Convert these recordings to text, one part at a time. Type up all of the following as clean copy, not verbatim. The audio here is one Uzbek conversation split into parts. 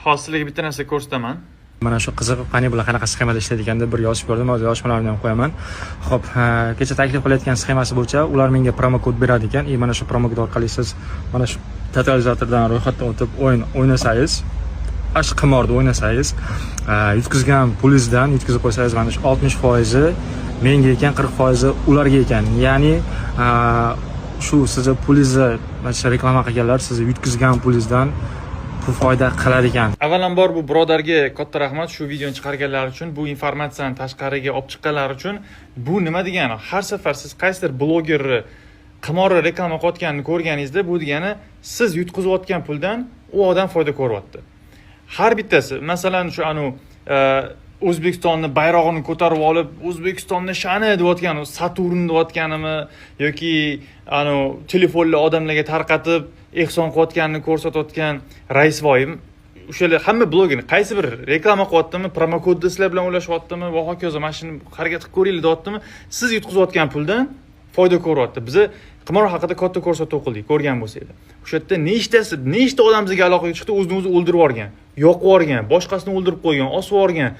Hozir sizlarga bitta narsa ko'rsataman. Mana shu qiziqib, qani bular qanaqa sxemada ishlaydi ekan deb bir yozib ko'rdim. Hozir yozishmalarini ham qo'yaman. Xo'p, kecha taklif qilayotgan sxemasi bo'yicha ular menga promokod beradi ekan. И mana shu promokod orqali siz mana shu totalizatordan ro'yxatdan o'tib o'yin o'ynasangiz, ash qimorda o'ynasangiz, yutqizgan pulingizdan yutqizib qo'ysangiz, mana shu 60 foizi menga ekan, 40 foizi ularga ekan. Ya'ni shu sizni pulingizni mana shu reklama qilganlar sizni yutqizgan pulingizdan pul foyda qiladi ekan. Avvalambor, bu birodarga katta rahmat shu videoni chiqarganlari uchun, bu informatsiyani tashqariga olib chiqqanlari uchun. Bu nima degani? Har safar siz qaysidir blogerni qimorni reklama qilayotganini ko'rganingizda, bu degani siz yutqizayotgan puldan u odam foyda ko'ryapti. Har bittasi, masalan, shu anu O'zbekistonni bayrog'ini ko'tarib olib, "O'zbekistonni sha'ni" deyotgan Saturn deyotganimi yoki anu telefonli odamlarga tarqatib ehson qilayotganini ko'rsatayotgan Raisvoyim, o'shalar hamma bloger qaysi bir reklama qilyaptimi, promokodni sizlar bilan ulashyaptimi va hokazo, mana shuni harakat qilib ko'ringlar deyaptimi, siz yutqizayotgan puldan foyda ko'ryapti. Biza qimor haqida katta ko'rsatuv qildik, ko'rgan bo'lsanglar. O'sha yerda nechtasi, nechta odam bizga aloqaga chiqdi, o'zini o'zi o'ldirib yuborgan, yoqib yuborgan, boshqasini o'ldirib qo'ygan, osib yuborgan,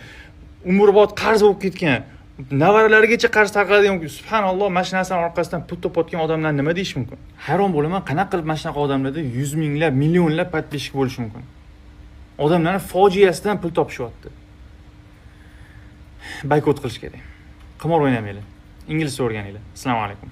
umrbod qarz bo'lib ketgan, nevaralarigacha qarz tarqaladigan. Subhanalloh, mana shu narsani orqasidan pul topayotgan odamlar nima deyish mumkin? Hayron bo'laman, qanaqa qilib mana shunaqa odamlarda yuz minglab, millionlab подписчик bo'lishi mumkin? Odamlarni fojiasidan pul topishyapti. Boykot qilish kerak. Qimor o'ynamanglar, ingliz o'rganinglar. Assalomu alaykum.